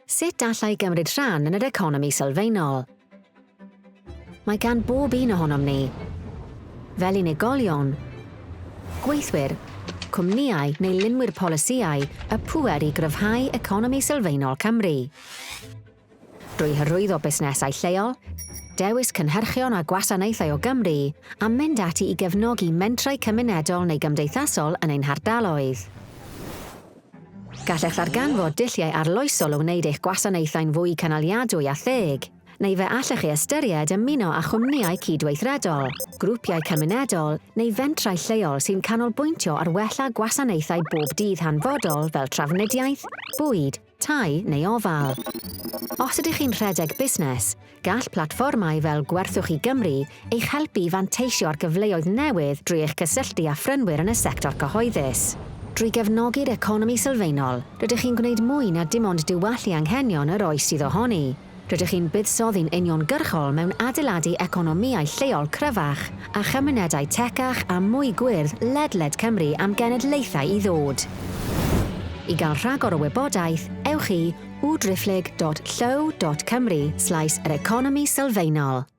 Sut alla i gymryd rhan yn yr economi sylfaenol? Mae gan bob un ohonom ni, fel unigolion, gweithwyr, cwmnïau neu lunwyr polisïau, y pŵer i gryfhau economi sylfaenol Cymru. Drwy hyrwyddo busnesau lleol, dewis cynhyrchion a gwasanaethau o Gymru, a mynd ati i gefnogi mentrau cymunedol neu gymdeithasol yn ein hardaloedd. Gallech ddarganfod dulliau arloesol o wneud eich gwasanaethau'n fwy cynaliadwy a theg, neu fe allech chi ystyried ymuno â chwmnïau cydweithredol, grwpiau cymunedol neu fentrau lleol sy'n canolbwyntio ar wella gwasanaethau bob dydd hanfodol fel trafnidiaeth, bwyd, tai neu ofal. Os ydych chi'n rhedeg busnes, Gall platfformau fel Gwerthwch i Gymru eich helpu i fanteisio ar gyfleoedd newydd drwy eich cysylltu â phrynwyr yn y sector cyhoeddus. Drwy gefnogi'r economi sylfaenol, rydych chi'n gwneud mwy na dim ond diwallu anghenion yr oes sydd ohoni. Rydych chi'n buddsoddi'n uniongyrchol mewn adeiladu economïau lleol cryfach a chymunedau tecach a mwy gwyrdd ledled Cymru am genedlaethau i ddod. I gael rhagor o wybodaeth, ewch i www.driphlyg.llyw.cymru slaes yr economi sylfaenol.